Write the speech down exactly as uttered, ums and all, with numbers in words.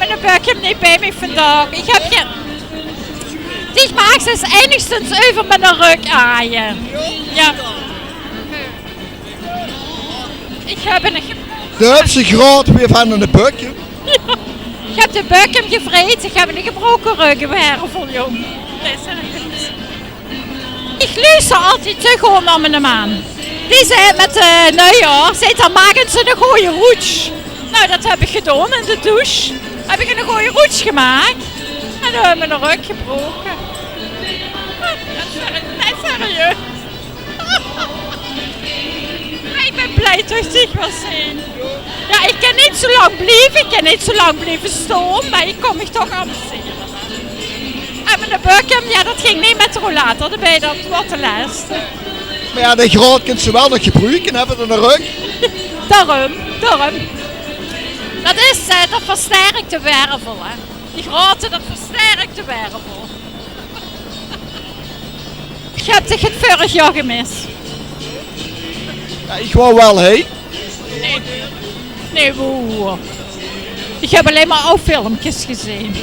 De bökkem neet bie mich vandaag. Ich höb gein... Dich maags ins einigszins euver miene rök aaie. Jao. Ich höb ein ge... De höbs se graod weer van de bökkem. Ich höb de bökkem gevraete, ich höb ein gebraoke röggewervel, jóng. Ich luuster altied te good nao miene maan. Dae zaet mit, eh, nuujjaor, zaet 'r: "Maak ins ein gooj roetsj." Nou, det höb ich gedaon in de douche. Höb ich ein gooj roetsj gemaak. En doe höbbe v'r de rök gebraoke. Det is serieus. Mer ich bön blie det ich dich weer zeen. Jao, ich kin neet zo lang blieve, ich kin neet zo lang blieve staon, mer ich kóm mich toch amusere. En miene bökkem, jao, det ging neet mit de rollator d'rbie, det waor te lestig. Mer jao, de graod kins se waal nog gebroeke, hè, veur de rök. Daorum, daorum. Det is, eh, det versterk de wervel, hè. Die graod, det versterk de wervel. Ich höb dich 't vörig jaor gemis. Jao, ich waor waal hie. Nae. Nae, woe. Ich höb allein mer aw filmkes gezeen.